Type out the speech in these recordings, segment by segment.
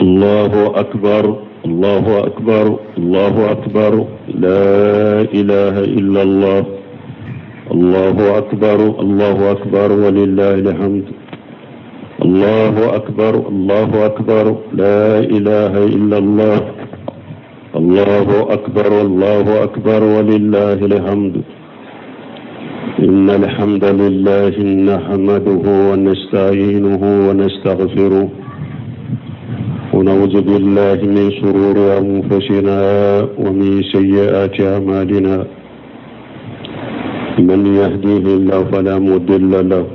الله أكبر، الله أكبر، الله أكبر، لا إله إلا الله، الله أكبر، الله أكبر، ولله الحمد. الله أكبر، الله أكبر، لا إله إلا الله، الله أكبر، الله أكبر، ولله الحمد. إن الحمد لله نحمده ونستعينه ونستغفره ونعوذ بالله من شرور أنفسنا ومن سيئات أعمالنا. من يهديه الله فلا مضل له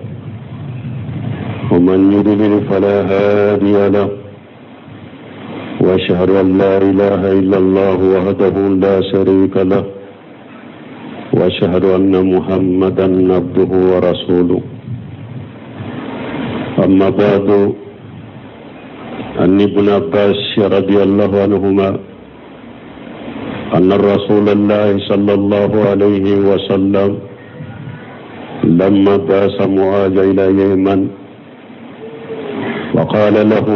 ومن يضلل فلا هادي له. وأشهد أن لا إله إلا الله وحده لا شريك له وأشهد أن محمدا عبده ورسوله. أما بعد، عن ابن عباس رضي الله عنهما أن رسول الله صلى الله عليه وسلم لما بعث معاذ إلى اليمن وقال له: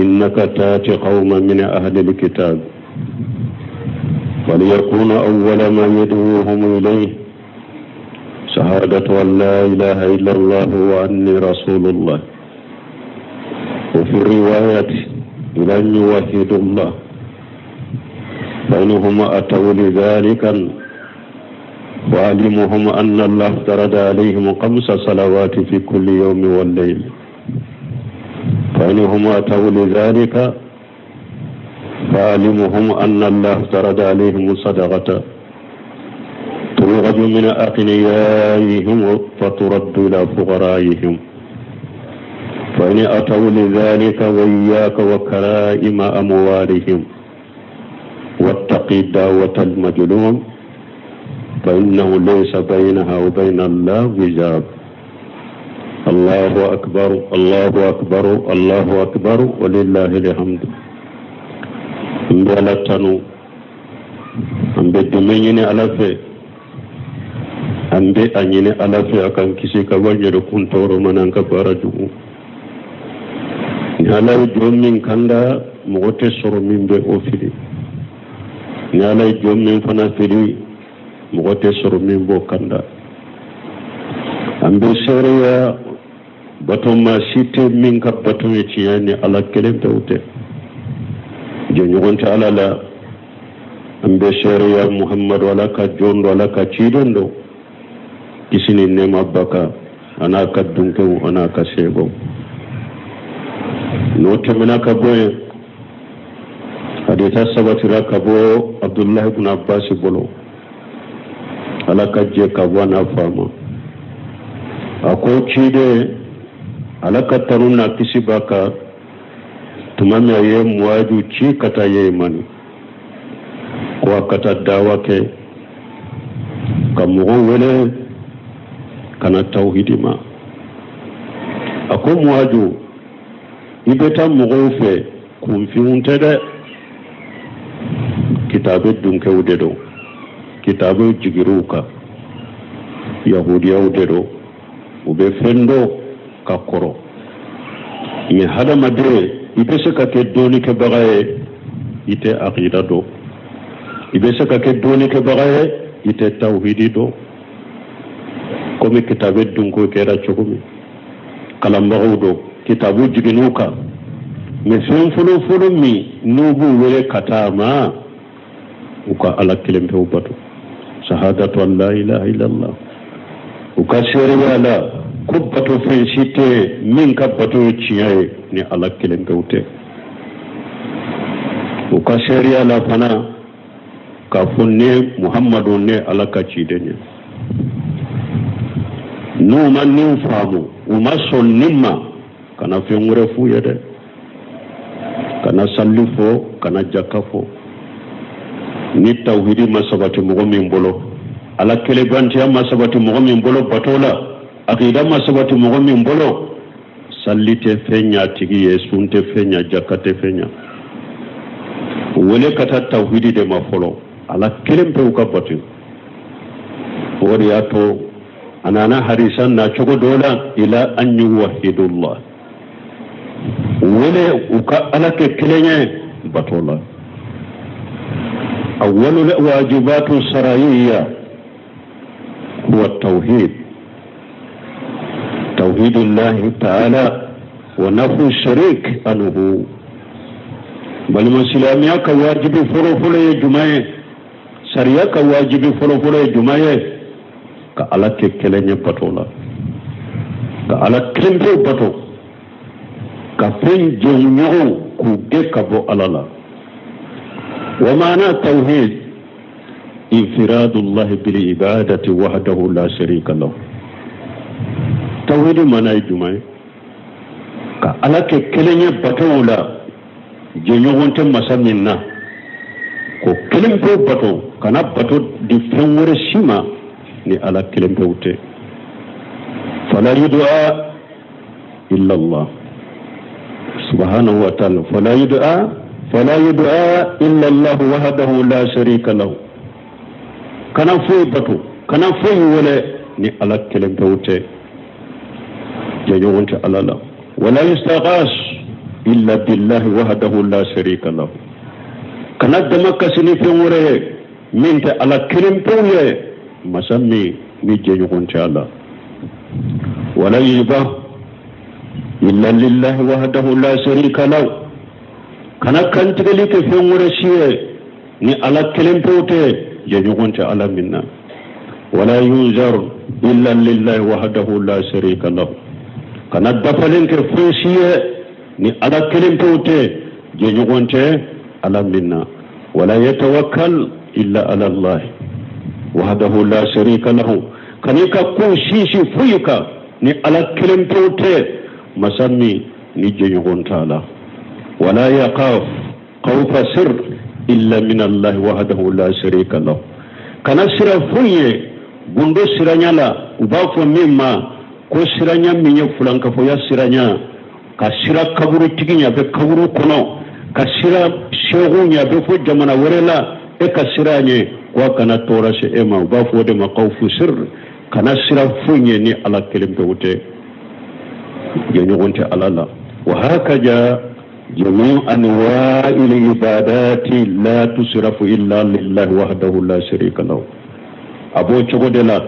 إنك تاتي قوما من أهل الكتاب، وليكون أول ما يدعوهم إليه شهادة أن لا إله إلا الله وأني رسول الله. وفي الرواية: إلى أن يوحدوا الله، فإنهم أتوا لذلك وعلمهم أن الله افترض عليهم 5 صلوات في كل يوم والليل، فإنهم أتوا لذلك فعلمهم أن الله افترض عليهم صدقة تؤخذ من أغنيائهم فترد إلى فقرائهم، فإن أتوا لذلك وإياك وكرائم أموالهم، واتقي دعوة المظلوم فإنه ليس بينها وبين الله حجاب. الله أكبر، الله أكبر، الله أكبر، ولله الحمد. N bɛ Ala tanu, an bɛ dɛmɛ ɲini Ala fɛ, an bɛ a ɲini Ala fɛ a k'an kisi ka bɔ yɛrɛkun tɔɔrɔ ma n'an ka baara jugu. Ni Ala ye jɔn min kanda, mɔgɔ tɛ sɔrɔ min bɛ o fili. Ni Ala ye jɔn min fana fili, mɔgɔ tɛ sɔrɔ min b'o kanda. An bɛ seereya bato maa si tɛ min ka bato ye tiɲɛ ni Ala kelen pewu tɛ, jɛɲɔgɔn tɛ Ala la. An bɛ seereya Muhammadu Ala ka jɔn don, Ala ka ciden don, kisi ni nɛɛma b'a kan, a n'a ka dunkew, a n'a ka sebaw. N'o tɛmɛna ka bɔ yen, hadisa sabatira ka bɔ Abdulahi ibn Abbas bolo, Ala ka jɛ ka bɔ a n'a fa ma. A ko ciden, Ala ka tanu n'a kisi b'a kan, tuma min a ye Muwaju ci ka taa Yemani ko a ka taa dawa kɛ ka mɔgɔw wele ka na tawhidi ma, a ko: Muwaju, i bɛ taa mɔgɔw fɛ, kunfinw tɛ dɛ, kitabe dunkew de don, kitabe jigiriw kan, yahudiyaw de don, u bɛ fɛn dɔn ka kɔrɔ. Mɛ hadamaden, i bɛ se ka kɛ dɔnnikɛbaga ye, i tɛ akida dɔn. I bɛ se ka kɛ dɔnnikɛbaga ye, i tɛ tawhidi dɔn. Komi kitabe dunko kɛra cogo min, kalanbagaw don, kitabu jiginn'u kan, mɛ fɛn fɔlɔ-fɔlɔ min n'u b'u wele ka taa ma, u ka Ala kelen pewu bato, sahadatu an la ilaha illallah, u ka seereya la ko bato fɛn si tɛ min ka bato ye tiɲɛ ye ni Ala kelen pewu tɛ. U ka seereya la fana k'a fɔ ne Muhammadu ne Ala ka ciden ye. N'u ma nin faamu, u ma sɔn nin ma, kana fɛn wɛrɛ f'u ye dɛ, kana salli fɔ, kana jaka fɔ. Ni tawhidi ma sabati mɔgɔ min bolo, Ala kelenbantiya ma sabati mɔgɔ min bolo bato la, akida ma sabati mɔgɔ min bolo, salli tɛ fɛn ɲa tigi ye, sun tɛ fɛn ɲa, jaka tɛ fɛn ɲa. Wele ka taa tawhidi de ma fɔlɔ, Ala kelen pewu ka bato. O de y'a to a nana hadisa na cogo dɔ la: ila an yuwahidullah. wele u ka Ala kɛ kelen ye bato la. Awwalul wajibatu shar'iyya huwa tawhid tawhidullahi ta'ala wa nafu sharik anhu. Balima, silamɛya ka wajibi fɔlɔfɔlɔ ye jumɛn ye? Sariya ka wajibi fɔlɔfɔlɔ ye jumɛn ye? Ka Ala kɛ kelen ye bato la, ka Ala kelen pewu bato, ka fɛn jɛɲɔgɔnw k'u gɛn ka bɔ Ala la. Wa maana tawhid infiradullahi bil ibadati wahdahu la sharika lahu. Tawhidi maana ye jumɛn ye? Ka Ala kɛ kelen ye batow la, jɛɲɔgɔn tɛ masa min na, ko kelen pewu bato, kana bato di fɛn wɛrɛ si ma ni Ala kelen pewu tɛ. Fala yud'a illa Allah subhanahu wa ta'ala, fala yud'a illa Allah wahdahu la sharika lahu. Kana foyi bato, kana foyi wele ni Ala kelen pewu tɛ, jɛɲɔgɔn tɛ Ala la. Wala yustaghas illa billahi wahdahu la sharika lahu. Kana dama kasi ni fɛn wɛrɛ ye min tɛ Ala kelen pewu ye, masa min ni jɛɲɔgɔn tɛ a la. Wala yuzbah illa lillahi wahdahu la sharika lahu. Kana kantigɛli kɛ fɛn wɛrɛ si ye ni Ala kelen pewu tɛ, jɛɲɔgɔn tɛ Ala min na. Wala yunzar illa lillahi wahdahu la sharika lahu. Kana dafalen kɛ foyi si ye ni Ala kelen pewu tɛ, jɛɲɔgɔn tɛ Ala min na. Wala yatawakkal illa ala Allah wahdahu la sharika lahu. Kan'i ka kow sinsin foyi kan ni Ala kelen pewu tɛ, masa min ni jɛɲɔgɔn t'a la. Wala yaqaf khawfa sir illa min Allah wahdahu la sharika lahu. Kana sira foyi ye gundo siranya la, u b'a fɔ min ma ko siranya min ye fulankafoya siranya, ka sira kaburutigi ɲɛ, a bɛ kaburu kɔnɔ, ka sira sehu ɲɛ, a bɛ fɔ jamana wɛrɛ la, e ka sira ɲɛ ko a kana tɔɔrɔ se e ma, u b'a fɔ o de ma khawfu sir. Kana sira foyi ɲɛ ni Ala kelen pewu tɛ, jɛɲɔgɔn tɛ Ala la. Wa hakaza jami anwa'il ibadati la tusrafu illa lillahi wahdahu la sharika lahu. A b'o cogo de la,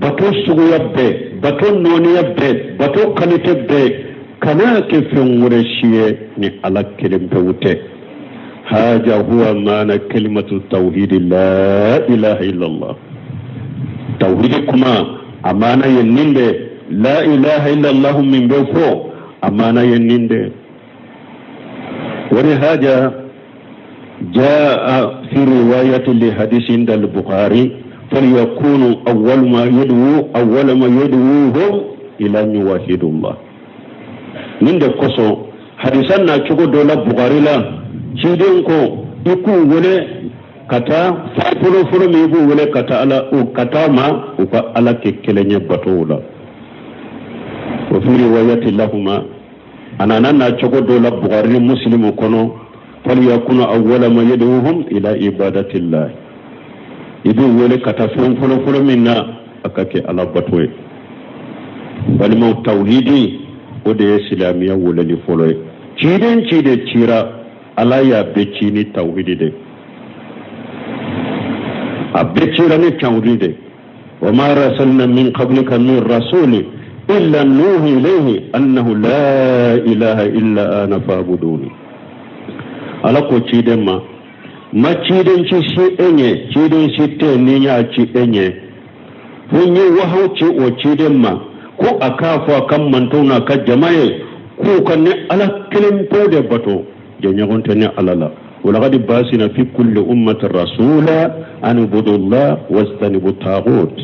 bato suguya bɛɛ, bato nɔniya bɛɛ, bato qualité bɛɛ, kana kɛ fɛn wɛrɛ si ye ni Ala kelen pewu tɛ. Haja huwa maana kalimatu tawhidi la ilaha illallah. Tawhidi kuma a maana ye nin de. La ilaha illallah min bɛ fɔ, a maana ye nin de. Wani haja جاء في رواية لحديث عند البخاري: فليكون أول ما يدعوهم إلى أن يوحدوا الله. Nin de kosɔn hadisan na cogo dɔ la Bukari la, ciden ko i k'u wele ka taa fɔlɔ fɔlɔ min, i b'u wele ka taa Ala o ka taa ma u ka Ala kɛ kelen ye batow la. Wa fi riwayati lahuma, a nana na cogo dɔ la Bukari ni Muslimu kɔnɔ: falyakunu awwala ma yad'uhum ila ibadatillah. I b'u wele ka taa fɛn fɔlɔ fɔlɔ min na, a ka kɛ Ala bato ye. Balimaw, tawhidi o de ye silamɛya weleli fɔlɔ ye. Ciden ci de cira, Ala y'a bɛɛ ci ni tawhidi de, a bɛɛ cira ni tawhidi de. Wa ma arsalna min qablika min rasuli illa nuhi ilayhi annahu la ilaha illa ana fa'buduni. Ala ko ciden ma, ma ciden ci si e ɲɛ, ciden si tɛ ni y'a ci e ɲɛ, fo n ye wahaw ci o ciden ma ko a k'a fɔ a ka mantonw n'a ka jama ye k'u ka ni Ala kelen pewu de bato, jɛɲɔgɔn tɛ ni Ala la. Walaqad basina fi kulli ummatin rasula an ibudullah wajtanibu taghut.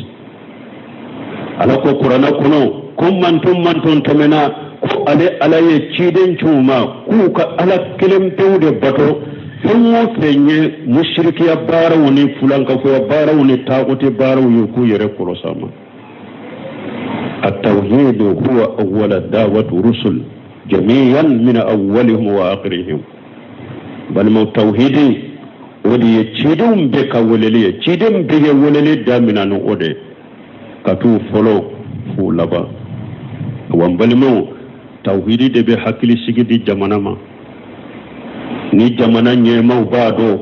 Ala ko Kuranɛ kɔnɔ ko manton manton tɛmɛna ko ale Ala ye ciden ci u ma k'u ka Ala kelen pewu de bato, fɛn o fɛn ye musirikiya baaraw ni fulankafoya baaraw ni taaguti baaraw ye, k'u yɛrɛ kɔlɔsi a ma. التوحيد هو أول دعوة رسل جميعا من أولهم وآخرهم. Balimaw, tawhidi o de ye cidenw bɛɛ ka weleli ye. Ciden bɛɛ ye weleli daminɛ ni o de ka t'u fɔlɔ f'u laban. Wa n balimaw, Tawhidi de bɛ hakilisigi di jamana ma. Ni jamana ɲɛmaw b'a dɔn,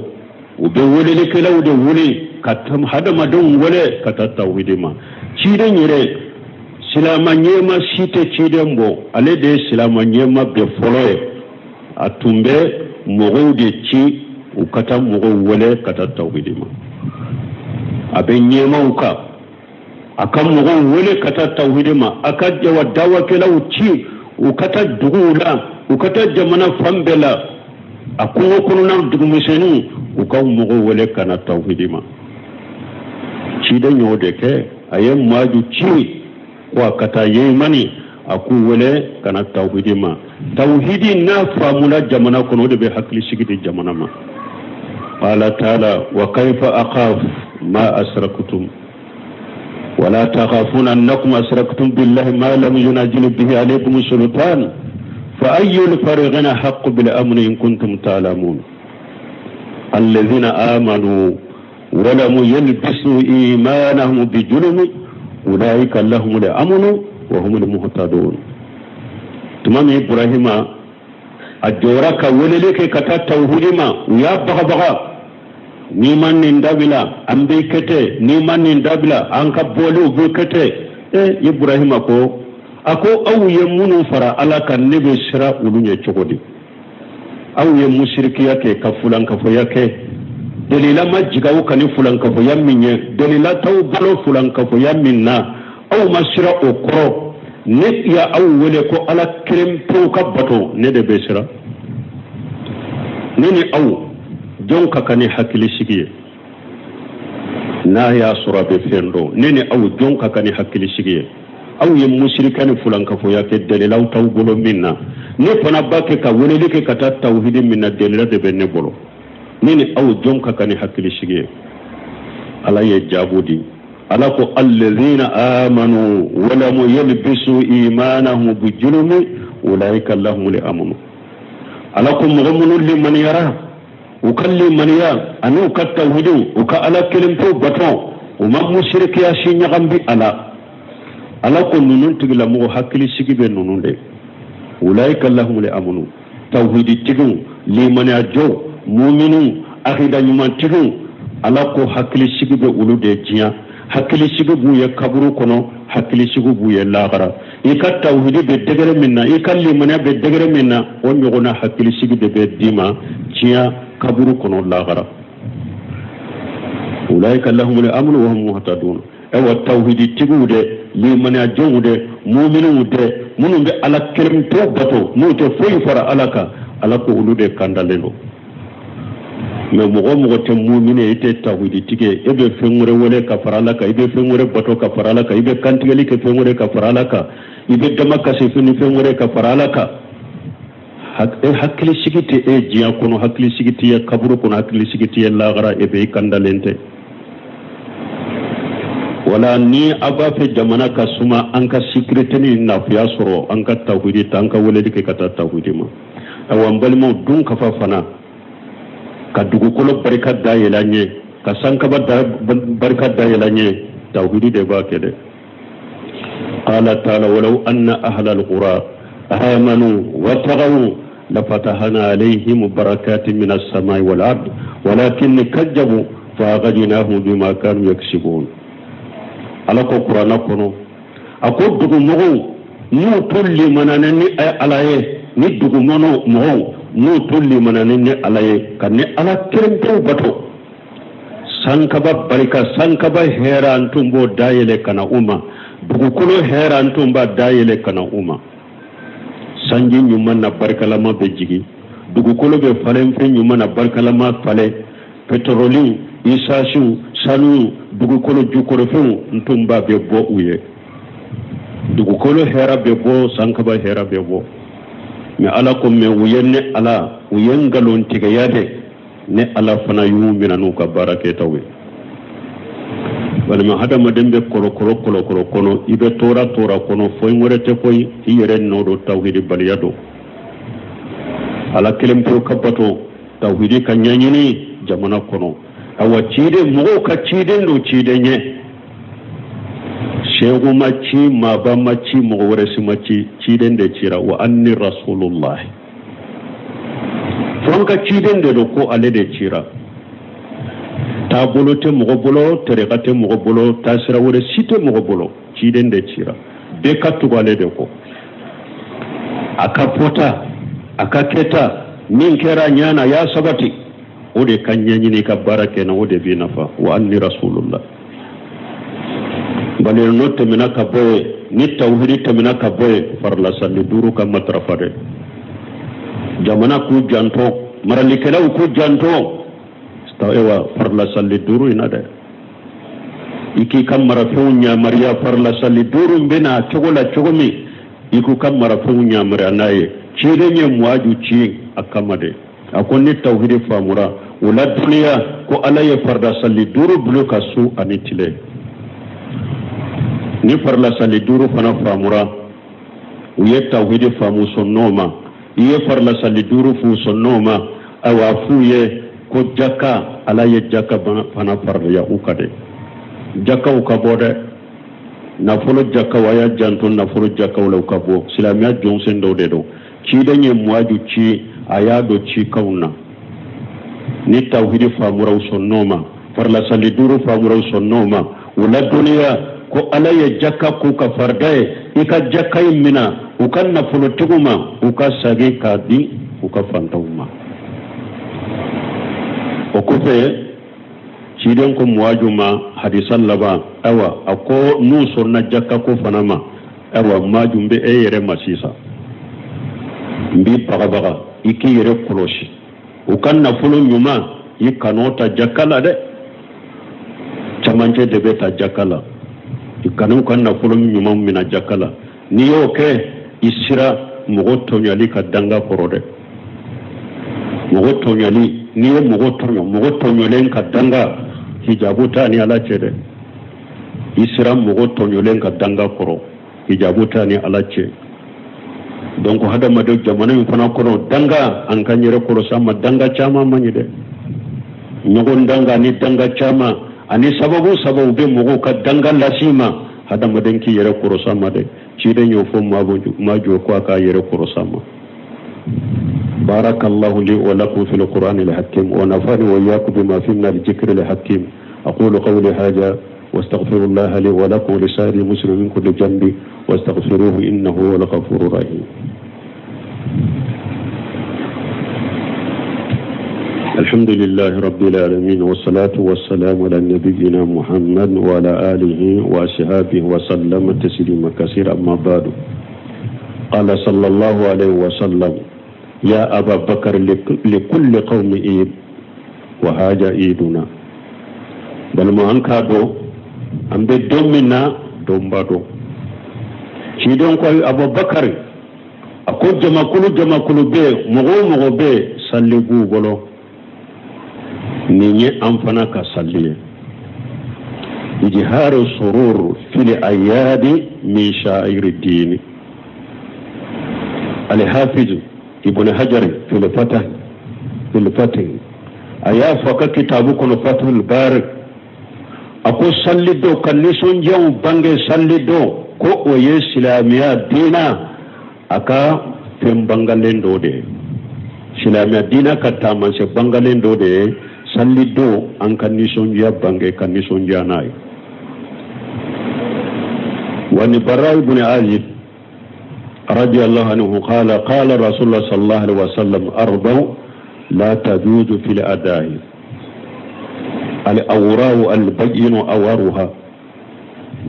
u bɛ welelikɛlaw de wele ka hadamadenw wele ka taa tawhidi ma. Ciden yɛrɛ, silama ɲɛma si tɛ ciden bɔ, ale de ye silama ɲɛma bɛɛ fɔlɔ ye. A tun bɛ mɔgɔw de ci u ka taa mɔgɔw wele ka taa tawhidi ma. A bɛ ɲɛmaw kan, a ka mɔgɔw wele ka taa tawhidi ma, a ka jawa dawakɛlaw ci u ka taa duguw la, u ka taa jamana fan bɛɛ la, a kungo kɔnɔna dugumisɛnninw, u ka mɔgɔw wele ka na tawhidi ma. Ciden y'o de kɛ. A ye Muazu ci ko a ka taa Yemani, a k'u wele ka na tawhidi ma. Tawhidi n'a faamula jamana kɔnɔ, o de bɛ hakilisigi di jamana ma. Qala taala wa kayfa akhaf ma asraktum wala takhafuna annakum asraktum billahi ma lam yunazil bihi alaykum sultan fa ayyul fariqayn ahaqqu bil amni in kuntum ta'lamun alladhina amanu ولم يلبسوا إيمانهم بظلم أولئك لهم الأمن وهم المهتدون. Tuma min Ibrahima a jɔra ka weleli kɛ ka taa tawhidi ma, u y'a bagabaga: n'i ma nin dabila, an b'i kɛ ten, n'i ma nin dabila, an ka bɔliw bɛ kɛ ten. E Ibrahima ko, a ko aw ye minnu fara Ala kan, ne bɛ siran olu ɲɛ cogo di? Aw ye musirikiya kɛ ka fulankafoya kɛ, delila ma jigin aw kan ni fulankafoya min ye, delila t'aw bolo fulankafoya min na, aw ma siran o kɔrɔ. Ne ya aw wele ko Ala kelen pewu ka bato, ne de bɛ siran? Ne ni aw, jɔn ka kan ni hakilisigi ye? N'a y'a sɔrɔ a bɛ fɛn dɔn, ne ni aw, jɔn ka kan ni hakilisigi ye? Aw ye musirika ni fulankafoya kɛ, dalilaw t'aw bolo min na, ne fana b'a kɛ ka weleli kɛ ka taa tawhidi min na, dalila de bɛ ne bolo. Ne ni aw, jɔn ka kan ni hakilisigi ye? Ala ye jaabu di. Ala ko allazina amanu walamu yalbisu imanahum bijulumi ulaika lahumul amnu. Ala ko mɔgɔ minnu limaniyara, u ka limaniya ani u ka tawhidiw, u ka Ala kelen pewu bato, u ma musirikiya si ɲagambi a la, Ala ko ninnu tigilamɔgɔ, hakilisigi bɛ ninnu de. Ulaika lahumul amnu. Tawhiditigiw, limaniyajɔw, muminiw, akida ɲumantigiw, Ala ko hakilisigi bɛ olu de diɲɛ, hakilisigi b'u ye kaburu kɔnɔ, hakilisigi b'u ye lahara. I ka tawhidi bɛ degré min na, i ka limaniya bɛ degré min na, o ɲɔgɔnna hakilisigi de bɛ d'i ma diɲɛ, kaburu kɔnɔ, lahara. Ulaika lahumul amnu wa hum muhtadun. Ayiwa, tawhiditigiw dɛ, limaniyajɔnw dɛ, muminiw dɛ, minnu bɛ Ala kelen pewu bato, n'u tɛ foyi fara Ala kan, Ala ko olu de kandalen don. Mɛ mɔgɔ mɔgɔ tɛ mumini ye, i tɛ tawhiditigi ye, e bɛ fɛn wɛrɛ wele ka fara Ala kan, i bɛ fɛn wɛrɛ bato ka fara Ala kan, i bɛ kantigɛli kɛ fɛn wɛrɛ ka fara Ala kan, i bɛ dama kasi ni fɛn wɛrɛ ka fara Ala kan, e hakilisigi tɛ e diɲɛ kɔnɔ, hakilisigi tɛ ye kaburu kɔnɔ, hakilisigi tɛ ye lahara, e bɛ i kandalen tɛ. Wala ni aw b'a fɛ jamana ka suma, an ka sécurité ni lafiya sɔrɔ, an ka tawhidi ta, an ka weleli kɛ ka taa tawhidi ma. Ayiwa, n balimaw, dun kafa fana ka dugukolo barika dayɛlɛ an ye, ka sankaba barika dayɛlɛ an ye, tawhidi de b'a kɛ dɛ. Qala taala walaw anna ahla alqura amanu wattaqaw lafatahna alayhim barakatin min as-samai wal ard walakin kazzabu fa akhadnahum bima kanu yaksibun. Ala ko Kuranna kɔnɔ, a ko dugumɔgɔw n'u to limanana ni Ala ye, ni dugumɔnɔ mɔgɔw n'u to limanana ni Ala ye ka ni Ala kelen pewu bato, sankaba barika, sankaba hɛrɛ, an tun b'o dayɛlɛ ka na u ma, dugukolo hɛrɛ, an tun b'a dayɛlɛ ka na u ma. Sanji ɲuman na barikalama bɛ jigin, dugukolo bɛ falen fɛn ɲuman na barikalama falen, pétrole, isansiw, sanu, dugukolo jukɔrɔfɛnw, n tun b'a bɛ bɔ u ye, dugukolo hɛrɛ bɛ bɔ, sankaba hɛrɛ bɛ bɔ. Mɛ Ala ko mɛ u ye ne Ala, u ye nkalon tigɛya de, ne Ala fana y'u minɛ n'u ka baara kɛtaw ye. Walima hadamaden bɛ kɔlɔkɔlɔ kɔlɔkɔlɔ kɔnɔ, i bɛ tora tora kɔnɔ, foyi wɛrɛ tɛ koyi, i yɛrɛ nɔ don. Tawhidi baliya don. Ala kelen pewu ka bato, tawhidi ka ɲɛɲini jamana kɔnɔ. Awa, ciden, mɔgɔw ka ciden don, ciden ye. Seku ma ci, maaba ma ci, mɔgɔ wɛrɛ si ma ci, ciden de cira. Wa anni rasulullahi, fo an ka ciden de don ko ale de cira. Taabolo tɛ mɔgɔ bolo, tariqa tɛ mɔgɔ bolo, taasira wɛrɛ si tɛ mɔgɔ bolo, ciden de cira. Bɛɛ ka tugu ale de kɔ, a ka fɔta, a ka kɛta, min kɛra ɲa na, y'a sabati, o de ka ɲɛɲini ka baara kɛ na, o de b'i nafa. Wa anni rasulullah. Bali n'o tɛmɛna ka bɔ yen, ni tawhidi tɛmɛna ka bɔ yen, farila salli duuru ka matarafa dɛ. Jamana k'u janto, maralikɛlaw k'u janto, ayiwa, farila salli duuru in na dɛ. I k'i ka marafɛnw yamaruya farila salli duuru in bɛ na cogo la cogo min, i k'u ka marafɛnw yamaruya n'a ye. Ciden ye Muwaju ci a kama de. A ko ni tawhidi faamura, u ladɔnniya ko Ala ye farida salli duuru bila ka su ani tile. Ni farila salli duuru fana faamura, u ye tawhidi faamu, sɔnn'o ma. I ye farila salli duuru f'u, sɔnn'o ma. Ayiwa, f'u ye ko jaka, Ala ye jaka fana fariliya u kan dɛ. Jakaw ka bɔ dɛ, nafolo jakaw, a y'a janto nafolo jakaw la, u ka bɔ. Silamɛya jɔnsen dɔw de don. Ciden ye Muwaju ci, a y'a don cikanw na. Ni tawhidi faamura, u sɔnn'o ma. Farila salli duuru faamura, u sɔnn'o ma. U ladɔnniya ko Ala ye jaka k'u ka farida ye. I ka jaka in mina u ka nafolotigiw ma, u ka sagin k'a di u ka fantanw ma. O kɔfɛ, ciden ko Muwaju ma, hadisa laban, ayiwa, a ko n'u sɔnna jaka ko fana ma, ayiwa, Muwaju, n bɛ e yɛrɛ ma sisan, n b'i bagabaga, i k'i yɛrɛ kɔlɔsi, u ka nafolo ɲuman, i kan'o ta jaka la dɛ. Camancɛ de bɛ ta jaka la. I kana u ka nafolo ɲuman minɛ jaka la. N'i y'o kɛ, i sira mɔgɔ tɔɲɔli ka danga kɔrɔ dɛ. Mɔgɔ tɔɲɔli, n'i ye mɔgɔ tɔɲɔ, mɔgɔ tɔɲɔlen ka danga, hijabu t'a ni Ala cɛ dɛ. I sira mɔgɔ tɔɲɔlen ka danga kɔrɔ, hijabu t'a ni Ala cɛ. Donc hadamaden, jamana in fana kɔnɔ, danga, an ka yɛrɛ kɔlɔsi a ma. Danga caman man ɲi dɛ. Ɲɔgɔn danga ni danga caman ani sababu sababu bɛ mɔgɔw ka danga lasi ma. Hadamaden k'i yɛrɛ kɔlɔsi a ma dɛ. Ciden y'o fɔ Muwaju ko a k'a yɛrɛ kɔlɔsi a ma. بارك الله لي ولكم في القرآن الحكيم، ونفعني وإياكم بما فيه من الذكر الحكيم. أقول قولي هذا واستغفر الله لي ولكم ولسائر المسلمين من كل ذنب، واستغفروه إنه هو الغفور الرحيم. الحمد لله رب العالمين، والصلاة والسلام على نبينا محمد وعلى آله وأصحابه وسلم تسليما كثيرا. أما بعد، قال صلى الله عليه وسلم: يا أبا بكر، لكل قوم عيد وهذا عيدنا. Balima, an k'a dɔn an bɛ don min na, donba don. Ciden ko Abubakar, a ko jamakulu jamakulu bɛ yen, mɔgɔ o mɔgɔ bɛ yen, sali b'u bolo, nin ye an fana ka sali ye. إظهار السرور في الأعياد من شعائر الدين. الحافظ ابن حجر في الفتح a y'a fɔ a ka kitabu kɔnɔ, Fathul Bari, a ko sali don ka nisɔndiyaw bange, sali don ko o ye silamɛya diina a ka fɛn bangalen dɔ de ye, silamɛya diina ka taamasiyɛn bangalen dɔ de ye, sali don an ka nisɔndiya bange, ka nisɔndiya n'a ye. وعن براء بن عازب رضي الله عنه قال: قال رسول الله صلى الله عليه وسلم: أربع لا تجوز في الأضاحي: العوراء البين عورها،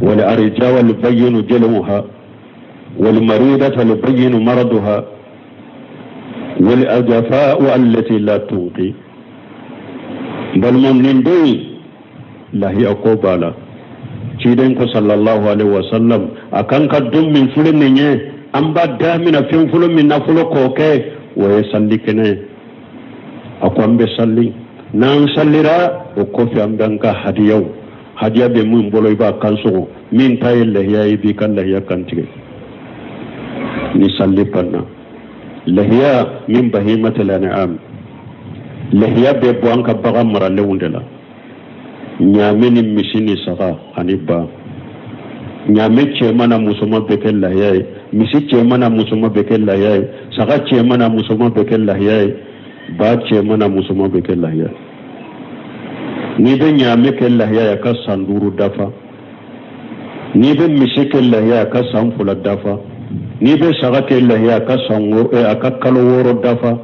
والعرجاء البين ضلعها، والمريضة البين مرضها، والعجفاء التي لا تنقي. بل من دون lahiya ko b'a la. Ciden ko sallallahu alaihi wasallam, a kan ka don min filɛ nin ye, an b'a daminɛ fɛn fɔlɔ min na fɔlɔ k'o kɛ, o ye sali kɛnɛ ye. A ko an bɛ sali, n'an salira, o kɔfɛ an bɛ an ka hadiyaw. Hadiya bɛ min bolo, i b'a kan sɔgɔ. Min ta ye lahiya ye, i b'i ka lahiya kan tigɛ. Ni sali banna, lahiya من بهيمة الأنعام, lahiya bɛ bɔ an ka bagan maralenw de la, ɲaamɛ ni misi ni saga ani ba. Ɲaamɛ cɛman n'a musoman bɛ kɛ lahiya ye, misi cɛman n'a musoman bɛ kɛ lahiya ye, saga cɛman n'a musoman bɛ kɛ lahiya ye, ba cɛman n'a musoman bɛ kɛ lahiya ye. N'i bɛ ɲaamɛ kɛ lahiya ye, a ka san 5 dafa. N'i bɛ misi kɛ lahiya ye, a ka san 2 dafa. N'i bɛ saga kɛ lahiya ye, a ka san a ka kalo 6 dafa.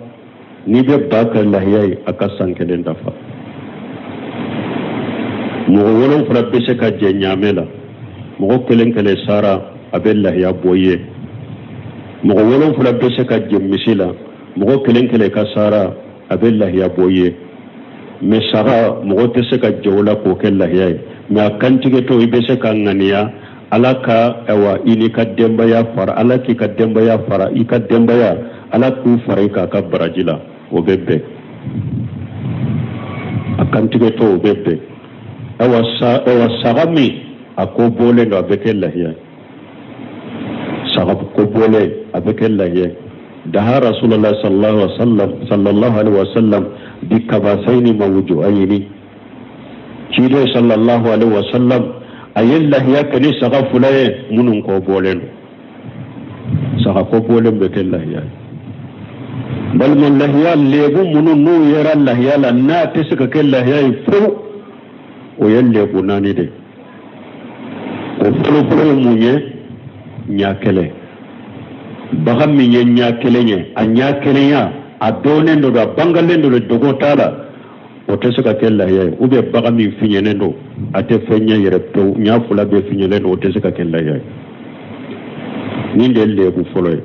N'i bɛ ba kɛ lahiya ye, a ka san 1 dafa. Mɔgɔ 7 bɛ se ka jɛ ɲaamɛ la. Mɔgɔ kelen kelen sara, a bɛ lahiya bɔ i ye. Mɔgɔ 7 bɛ se ka jɛ misi la. Mɔgɔ kelen kelen ka sara, a bɛ lahiya bɔ i ye. Mɛ saga, mɔgɔ tɛ se ka jɛ o la k'o kɛ lahiya ye. Mɛ a kantigɛtɔ, i bɛ se ka ŋaniya Ala ka ayiwa i n'i ka denbaya fara, Ala k'i ka denbaya fara, i ka denbaya Ala k'u fara i k'a ka baraji la, o bɛ bɛn. A kantigɛtɔ, o bɛ bɛn. Ayiwa sa, ayiwa saga min a ko bɔlen don, a bɛ kɛ lahiya ye. Saga ko bɔlen, a bɛ kɛ lahiya ye. Daha Rasulullah sallallahu alaihi wasallam, sallallahu alaihi wasallam bi kabasaini mawju'aini. Ciden sallallahu alaihi wasallam a ye lahiya kɛ ni saga 2 ye minnu kɔ bɔlen don. Saga kɔ bɔlen bɛ kɛ lahiya ye. Balima, lahiya lebu minnu n'u yera lahiya la, n'a tɛ se ka kɛ lahiya ye fewu, o ye lebu 4 de ye. O fɔlɔfɔlɔ ye mun ye? Ɲa kelen. Bagan min ye ɲa kelen ye, a ɲa kelenya a dɔnnen don, a bangalen don, dogo t'a la, o tɛ se ka kɛ lahiya ye. Ou bien bagan min fiɲɛnen don, a tɛ fɛn ɲɛ yɛrɛ pewu, ɲa 2 bɛɛ fiɲɛlen don, o tɛ se ka kɛ lahiya ye. Nin de ye lebu fɔlɔ ye.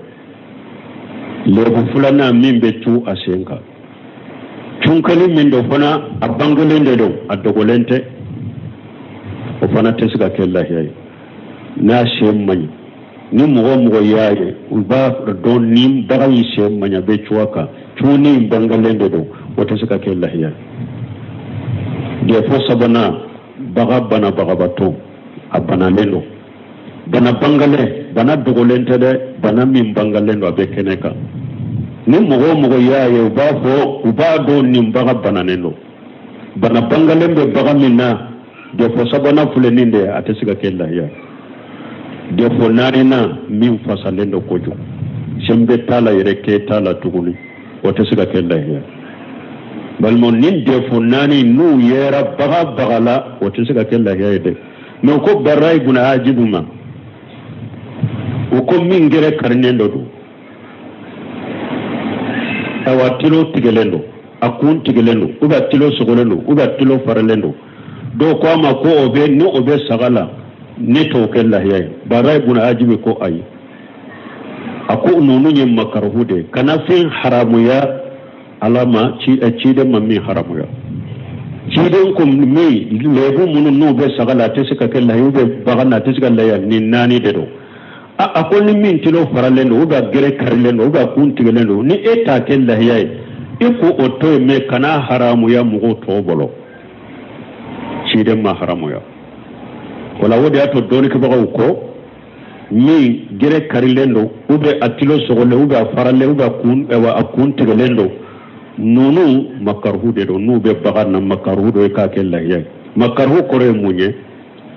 Lebu filanan, min bɛ cun a sen kan, cunkɛli min don fana, a bangelen de don, a dogolen tɛ, o fana tɛ se ka kɛ lahiya ye. N'a sen man ɲi, ni mɔgɔ o mɔgɔ y'a ye, u b'a dɔn ni bagan in sen man ɲi, a bɛ cun a kan, cunni in bangelen de don, o tɛ se ka kɛ lahiya ye. Défaut sabanan, bagan banabagabatɔ, a banalen don, bana bangalen, bana dogolen tɛ dɛ, bana min bangalen don, a bɛ kɛnɛ kan. Ni mɔgɔ o mɔgɔ y'a ye, u b'a fɔ, u b'a dɔn nin bagan bananen don. Bana bangalen bɛ bagan min na, défaut sabanan filɛ nin de ye, a tɛ se ka kɛ lahiya ye. Défaut naaninan, min fasalen don kojugu, sɛnbɛ t'a la yɛrɛ, kɛ t'a la tuguni, o tɛ se ka kɛ lahiya ye. Balimaw, nin défaut 4 n'u yera bagan baga la, o tɛ se ka kɛ lahiya ye dɛ. Mɛ ko Bara ibn Ajibu ma, o ko min gɛrɛ karinen dɔ don, ayiwa tilo tigɛlen don, a kun tigɛlen don, ou bien tilo sogolen don, ou bien tilo faralen don. Dɔw ko a ma ko o bɛ, ni o bɛ saga la, ne t'o kɛ lahiya ye. Bara ibn Ajibu ko ayi, a ko ninnu ye makaruhu de ye, kana fɛn haramuya Ala ma ci, ciden ma min haramuya. Ciden ko min lebu minnu n'u bɛ saga la, a tɛ se ka kɛ lahiya, ou bien bagan na, a tɛ se ka lahiya, nin 4 de don. A ko ni min tilo faralen don, ou bien gɛrɛ karilen don, ou bien kun tigɛlen don, ni e t'a kɛ lahiya ye, e ko o to yen, mɛ kana haramuya mɔgɔw tɔw bolo. Ciden ma haramuya. O la, o de y'a to dɔnnikɛbagaw ko min gɛrɛ karilen don, ou bien a tilo sogolen, ou bien a faralen, ou bien a kun tigɛlen don, ninnu makaruhu de don. N'u bɛ bagan na, makaruhu don, i k'a kɛ lahiya ye. Makaruhu kɔrɔ ye mun ye?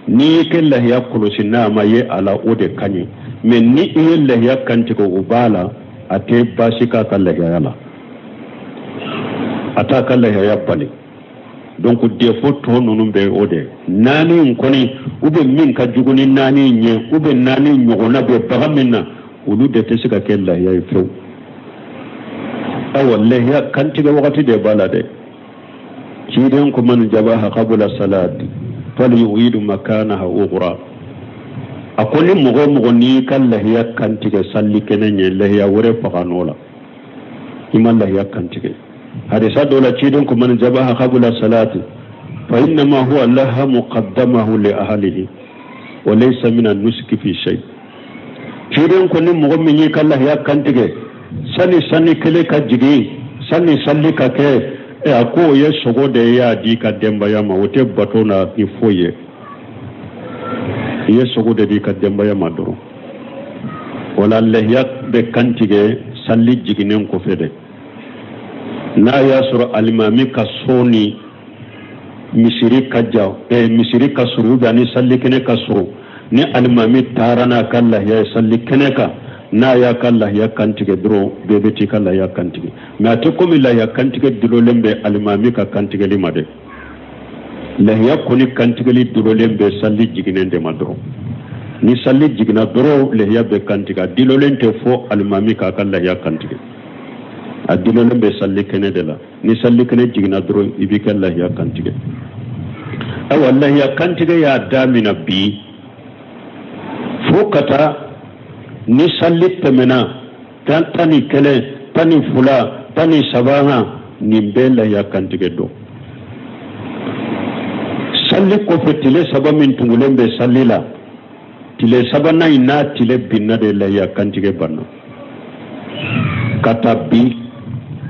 N'i y'i kɛ lahiya kɔlɔsi, n'a ma ye a la, o de ka ɲi. Mɛ ni i ye lahiya kantigɛ, o b'a la, a tɛ baasi k'a ka lahiyaya la, a t'a ka lahiyaya bali. Donc défaut tɔ ninnu bɛ o de 4 in kɔni, u bɛ min ka jugu ni 4 in ye, u bɛ 4 ɲɔgɔnna bɛ bagan min na, olu de tɛ se ka kɛ lahiya ye fewu. Ayiwa, lahiya kantigɛ wagati de b'a la dɛ. Ciden ko man jabaha qabla salati falyu'idu makanaha ukhra. A ko ni mɔgɔ o mɔgɔ n'i ka lahiya kantigɛ sali kɛnɛ ɲɛ, lahiya wɛrɛ faga nɔ la, i ma lahiya kantigɛ. Hadisa dɔ la, ciden ko man jabaha qabla salati fa innama huwa lahamu qaddamahu li ahlihi wa laysa min an-nusuki fi shay. Ciden ko ni mɔgɔ min y'i ka lahiya kantigɛ sani sanni kelen ka jigin, sani sali ka kɛ, a ko o ye sogo de ye, y'a di i ka denbaya ma, o tɛ bato na ni foyi ye, i ye sogo de di i ka denbaya ma dɔrɔn. Wala lahiya bɛ kantigɛ sali jiginnen kɔfɛ dɛ. N'a y'a sɔrɔ alimami ka so ni misiri ka jan, misiri ka surun, ou bien ni salikɛnɛ ka surun, Ni alimami taara n'a ka lahiya ye sali kɛnɛ kan, n'a y'a ka lahiya kantigɛ dɔrɔn, bɛɛ bɛ t'i ka lahiya kantigɛ. Mɛ a tɛ komi lahiya kantigɛ dulolen bɛ alimami ka kantigɛli ma dɛ. Lahiya kɔni kantigɛli dulolen bɛ sali jiginnen de ma dɔrɔn. Ni sali jiginna dɔrɔn, lahiya bɛ kantigɛ. A dulolen tɛ fo alimami k'a ka lahiya kantigɛ. A dulolen bɛ sali kɛnɛ de la. Ni sali kɛnɛ jiginna dɔrɔn, i b'i ka lahiya kantigɛ. Ayiwa, lahiya kantigɛ y'a damina bi fo ka taa ni sali tɛmɛna 11, 12, 13nan, nin bɛɛ lahiya kantigɛ don. Sali kɔfɛ tile 3 min tugulen bɛ sali la, tile sabanan in n'a tile binna de, lahiya kantigɛ banna. Ka taa bi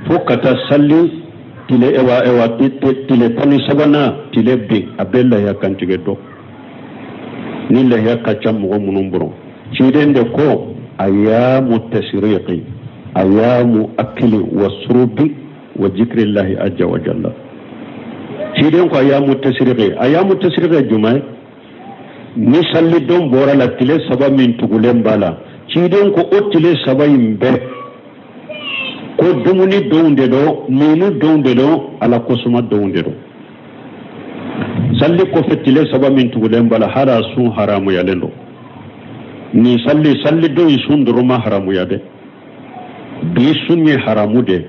fo ka taa sali tile ewa ewa tile 13nan tile bin, a bɛ lahiya kantigɛ dɔn. Ni lahiya ka ca mɔgɔ minnu bolo, ciden de ko ayamu tasiriqi ayamu akili wa surubi wa zikirillahi azza wa jalla. Ciden ko ayamu tasiriqi. Ayamu tasiriqi jumɛn ye? Ni salidon bɔra la, tile 3 min tugulen b'a la, ciden ko o tile 3 in bɛɛ ko dumuni donw de don, minu donw de don, Ala kosuma donw de don. Sali kɔfɛ tile 3 min tugulen b'a la, hali a sun haramuyalen don. Nin salidon in sun dɔrɔn ma haramuya dɛ. Bi sun ye haramu de,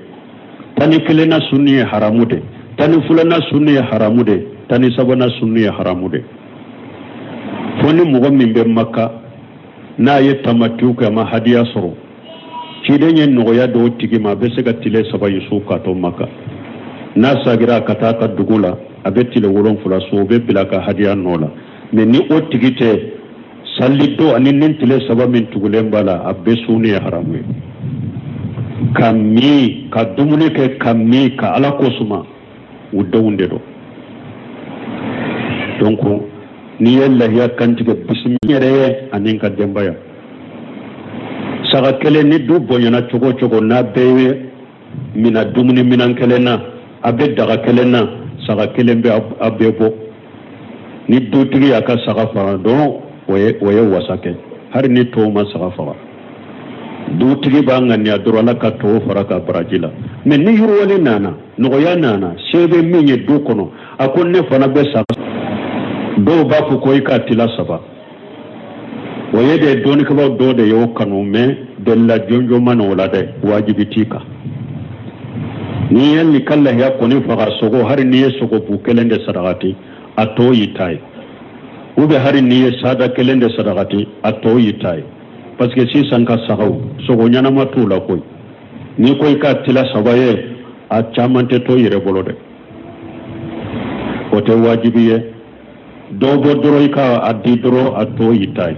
11nan sun ye haramu de, 12nan sun ye haramu de, 13nan sun ye haramu de. Fo ni mɔgɔ min bɛ Maka, n'a ye tamatiw kɛ, a ma hadiya sɔrɔ, ciden ye nɔgɔya dɔw tigi ma, a bɛ se ka tile 3 in sun k'a to Maka. N'a sagira ka taa ka dugu la, a bɛ tile 7 sun, o bɛ bila ka hadiya nɔ la. Mɛ ni o tigi tɛ, sali don ani nin tile 3 min tugulen b'a la, a bɛɛ sunni ye haramu ye. Ka min, ka dumuni kɛ, ka min, ka Ala ko suma, o denw de don. Donc n'i ye lahiya kantigɛ, bisimila yɛrɛ ye ani ka denbaya. Saga kelen ni du bonyana cogo o cogo, n'a bɛɛ ye mina dumuni minan kelen na, a bɛ daga kelen na, saga kelen bɛ a bɛɛ bɔ. Ni dutigi y'a ka saga faga dɔrɔn, o ye wasa kɛ. Hali ni tɔw ma saga faga, dutigi b'a ŋaniya dɔrɔn Ala ka tɔw fara ka baraji la. Mɛ ni yiriwale nana, nɔgɔya nana, se bɛ min ye du kɔnɔ, a ko ne fana bɛ saga. Dɔw b'a fɔ ko i k'a tila 3. O ye de dɔnnikɛbaaw dɔw de y'o kanu, mɛ delila jɔnjɔn ma na o la dɛ. Wajibi t'i kan. N'i ye nin ka lahiya kɔni faga sogo, hali n'i ye sogo bu kelen de sarakati, a tɔ y'i ta ye. Ou bien hali n'i ye sada kelen de sarakati, a tɔ y'i ta ye. Parce que sisan ka sagaw, sogo ɲɛnama t'u la koyi. N'i ko i k'a tila 3 ye, a caman tɛ to i yɛrɛ bolo dɛ. O tɛ wajibi ye. Dɔw bɔ dɔrɔn, i ka a di dɔrɔn, a tɔ y'i ta ye.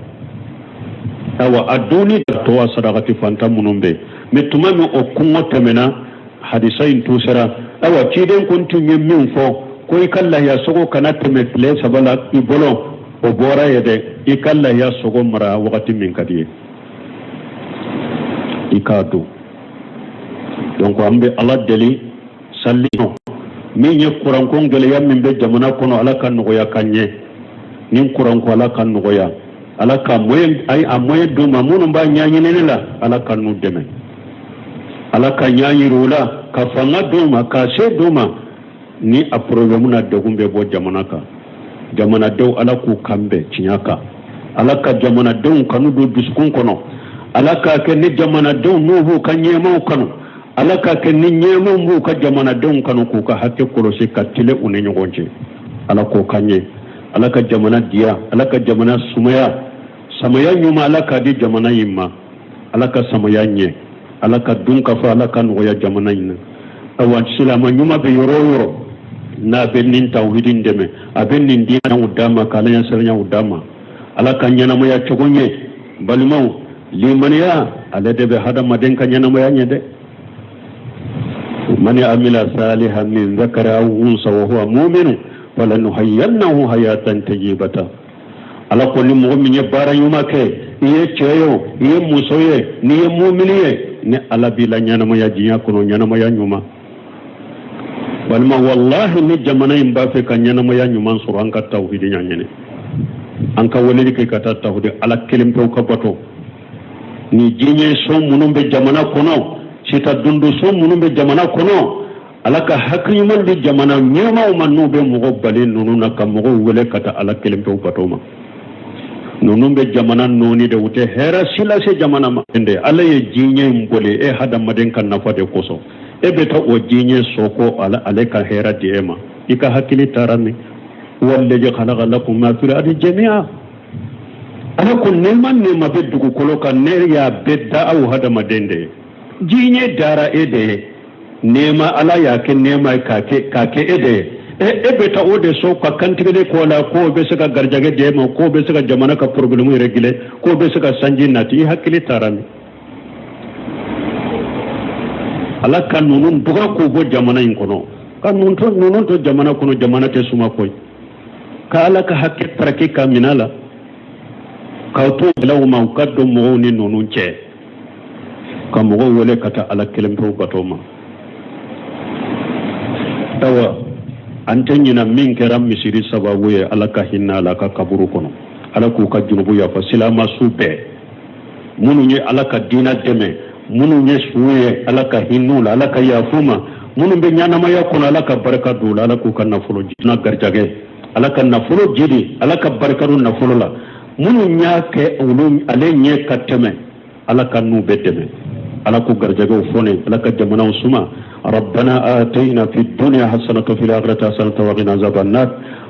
Ayiwa, a dunni tɔ a sarakati fantan minnu bɛ yen. Mɛ tuma min o kɔngɔ tɛmɛna, hadisa in tusera. Ayiwa, ciden kun tun ye min fɔ ko i ka lahiya sogo kana tɛmɛ tile 3 la i bolo, o bɔra ye dɛ. I ka lahiya sogo mara wagati min ka di ye, i k'a dun. Donc an bɛ Ala deli, sali min ye kuranko gɛlɛya min bɛ jamana kɔnɔ, Ala ka nɔgɔya ka ɲɛ. Ni kuranko, Ala ka nɔgɔya, Ala ka moyen, a moyen d'u ma. Minnu b'a ɲɛɲinini la, Ala ka n'u dɛmɛ, Ala ka ɲɛ yir'u la, ka fanga d'u ma, ka se d'u ma. Ni a problème na degun bɛ bɔ jamana kan, jamanadenw Ala k'u kan bɛn tiɲɛ kan. Ala ka jamanadenw kanu don dusukun kɔnɔ. Ala k'a kɛ ni jamanadenw n'u b'u ka ɲɛmaw kanu. Ala k'a kɛ ni ɲɛmaw b'u ka jamanadenw kanu, k'u ka hakɛ kɔlɔsi, ka tile u ni ɲɔgɔn cɛ. Ala k'o kan ɲɛ. Ala ka jamana diya, Ala ka jamana sumaya, samaya ɲuman Ala k'a di jamana in ma. Ala ka samaya ɲɛ, Ala ka dun ka fɔ, Ala ka nɔgɔya jamana in na. Awa, silamɛ ɲuman bɛ yɔrɔ o yɔrɔ, n'a bɛ nin tawhidi dɛmɛ, a bɛ nin diinɛw d'a ma, k'Ala ɲɛsiranyaw d'a ma, Ala ka ɲɛnamaya cogo ɲɛ. Balimaw, limaniya ale de bɛ hadamaden ka ɲɛnamaya ɲɛ dɛ. Man amila salihan min zakari aw unsa wa huwa mu'minu falanuhayyannahu hayatan tayyibatan. Ala ko ni mɔgɔ min ye baara ɲuman kɛ, i ye cɛ ye o, i ye muso ye, n'i ye mumini ye, ni Ala b'i la ɲɛnamaya diɲɛ kɔnɔ, ɲɛnamaya ɲuman. Balima, wallahi ni jamana in b'a fɛ ka ɲɛnamaya ɲuman sɔrɔ, an ka tawhidi ɲɛɲini. An ka weleli kɛ ka taa tawhidi, Ala kelen pewu ka bato. Ni diɲɛ so minnu bɛ jamana kɔnɔ, sita dunduso minnu bɛ jamana kɔnɔ, Ala ka hakili ɲuman di jamana ɲɛmaaw ma, n'u bɛ mɔgɔ bali ninnu na, ka mɔgɔw wele ka taa Ala kelen pewu bato ma. Ninnu bɛ jamana nɔɔni de, u tɛ hɛrɛ si lase jamana ma. Ala ye diɲɛ in boli e hadamaden ka nafa de kosɔn. E bɛ taa o diɲɛ sɔ ko ale ka hɛrɛ di e ma, i ka hakili taara min? Huwa allazi khalaqa lakum ma fil ardi jami'a. Ala ko nɛɛma nɛɛma bɛ dugukolo kan, ne y'a bɛɛ da aw hadamaden de ye. Diɲɛ dara e de ye, nɛɛma, Ala y'a kɛ nɛɛma ye k'a kɛ e de ye. E bɛ taa o de sɔn ka kantigɛli k'o la, k'o bɛ se ka garijɛgɛ di e ma, k'o bɛ se ka jamana ka problème régler, k'o bɛ se ka sanji nati, i hakili taara min? Ala ka ninnu duga k'u bɔ jamana in kɔnɔ, ka ninnu to jamana kɔnɔ, jamana tɛ suma koyi. Ka Ala ka hakɛ taraki ka minɛ la, k'aw to gɛlɛyaw ma, u ka don mɔgɔw ni ninnu cɛ, ka mɔgɔw wele ka taa Ala kelen pewu bato ma. Ayiwa, an tɛ ɲina min kɛra misiri sababu ye. Ala ka hinɛ a la ka kaburu kɔnɔ, Ala k'u ka junubu yafa. Silama su bɛɛ minnu ye Ala ka diinɛ dɛmɛ, minnu ye su ye, Ala ka hin'u la, Ala ka yafu ma. Minnu bɛ ɲɛnamaya kɔnɔ, Ala ka barika don u la, Ala k'u ka nafolo na garijɛgɛ, Ala ka nafolo jidi, Ala ka barika don nafolo la. Minnu y'a kɛ olu ale ɲɛ ka tɛmɛ, Ala ka n'u bɛɛ dɛmɛ, Ala k'u garijɛgɛw fɔne, Ala ka jamanaw suma. ربنا آتينا في الدنيا حسنة وفي الآخرة حسنة وقنا عذاب النار.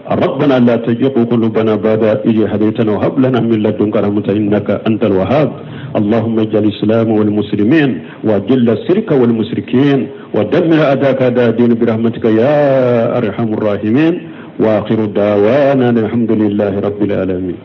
ربنا لا تزغ قلوبنا بعد إذ هديتنا وهب لنا من لدنك رحمة إنك أنت الوهاب. اللهم اجعل الإسلام والمسلمين، وأذل الشرك والمشركين، ودمر أعداءك أعداء الدين برحمتك يا أرحم الراحمين. وآخر دعوانا الحمد لله رب العالمين.